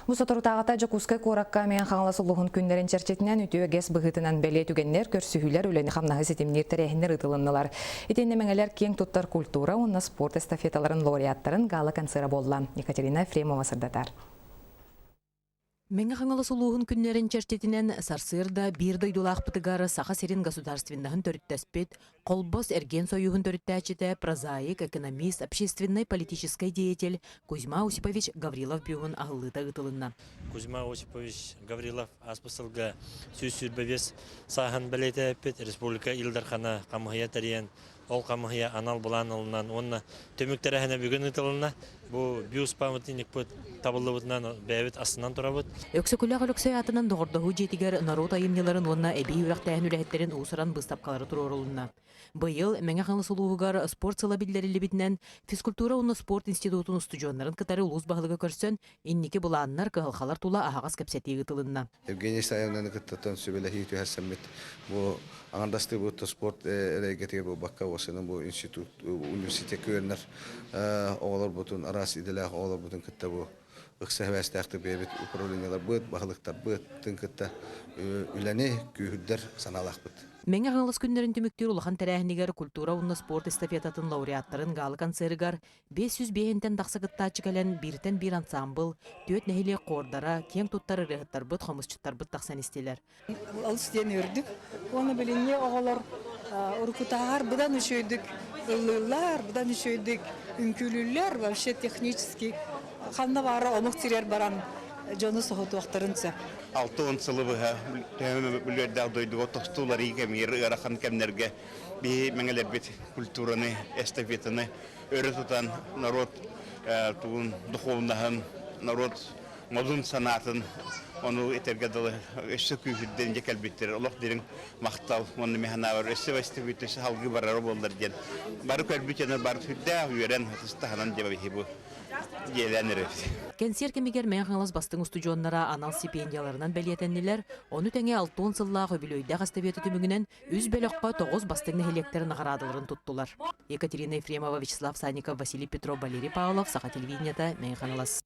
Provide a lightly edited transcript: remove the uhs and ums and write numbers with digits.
Бу соторутааҕыта Дьокуускай куоракка Мэҥэ Хаҥалас улууһун күннэрин чэрчитинэн үтүө үгэс быһыытынан бэлиэ түгэннэр, көрсүһүүлэр, үлэни-хамнаһы ситимниир тэрээһиннэр ыытылыннылар. Итиннэ мэҥэлэр киэҥ туттар культура уонна спорт эстафеталарын лауреаттарын гала-концера буолла. Екатерина Ефремова сырдатар. Мэҥэ Хаҥалас улууһун күннэрин чэрчитинэн сарсыарда биир дойдулаахпытыгар Саха сирин государственноһын төрүттэспит Холбос эргиэн сойууһун төрүттээччитэ, прозаик, экономист, общественнай политическай деятель Кузьма Осипович Гаврилов бюһун аһыллыыта ыытылынна. Кузьма Осипович Гаврилов ааспыт сылга 125 сааһын бэлиэтээппит республика Ил Дархана хамыһыйа тэрийэн, ол хамыһыйа анал былаан ылынан уонна түмүк тэрээһинэ бүгүн ыытылынна. Бу бюст памятникпыт табыллыбытынан бэйэбит астынан турабыт. Өксөкүлээх Өлөксөй аатынан доҕордоһуу дьиэтигэр норуот айымньыларын уонна эбии үөрэхтээһин үлэһиттэрин уус-уран быыстапкалара туруорулунна. Быйыл Мэҥэ Хаҥалас улууһугар спорт сыла биллэриллибитинэн физкультура уонна спорт институтун устудьуоннарын кытары улуус баһылыга көрсөн инники былааннар, кыһалҕалар тула аһаҕас кэпсэтии ыытылынна. Евгений Исаевнаны кыттаттан сүбэлэһии түһэрсэммит бу аҥардастыы бу спорт эйгэтигэр буолбакка уосанан бу институт университекка үөрэнэр оҕолорбутун араас идэлээх оҕолорбутун кытта бу ыкса сибээстээхтик бэйэбит управлениеларбыт, баһылыктарбытын кытта үлэни күүһүрдэр санаалаахпыт. Мэҥэ Хаҥалас күннэрин түмүктүүр улахан тэрээһинигэр культура уонна спорт эстафетатын лауреаттарын гала-концерыгар 505-тэн тахса кыттааччы кэлэн бииртэн биир ансаамбыл, түөрт нэһилиэк хуордара, киэҥ туттар ырыаһыттарбыт, хомусчуттарбыт тахсан истилэр. Олус диэн үрдүк. Уонна билиҥҥи оҕолор уруккутааҕар быдан үчүгэйдик ыллыыллар, быдан үчүгэйдик үҥкүүлүүллэр. Вообще технически ханна баара омук сиригэр баран дьону соһутуохтарын сөп. 60 сылы быһа бүлүөрдээх дойдуга тосту уларыы кэмигэр ыарахан кэмнэргэ биһи мэҥэлэрбит культураны, эстафетаны өрө тутан норуот тугун духовнаһын, норуот модун санаатын ону этэргэ дылы өссө күүһүрдэн дьэ кэлбиттэр. Олох дириҥ махтал уонна механаабар өссө бастыбыт өссө салгыы барара буоллар диэн бары көрбүт дьоно бары сүрдээх үөрэн ытыс таһынан дьэ бу дьиэлээн эрэбит. Кэнсиэр кэмигэр Мэҥэ Хаҥалас бастыҥ устудьуоннара анал стипендияларынан бэлиэтэннилэр, ону тэҥэ 60 сыллаах үбүлүөйдээх эстафета түмүгүнэн Үс бөлөххө тоҕус бастыҥ нэһилиэктэр наҕараадаларын туттулар. Екатерина Ефремова, Вячеслав Санников, Василий Петров, Валерий Павлов, Саха телевидениета, Мэҥэ Хаҥалас.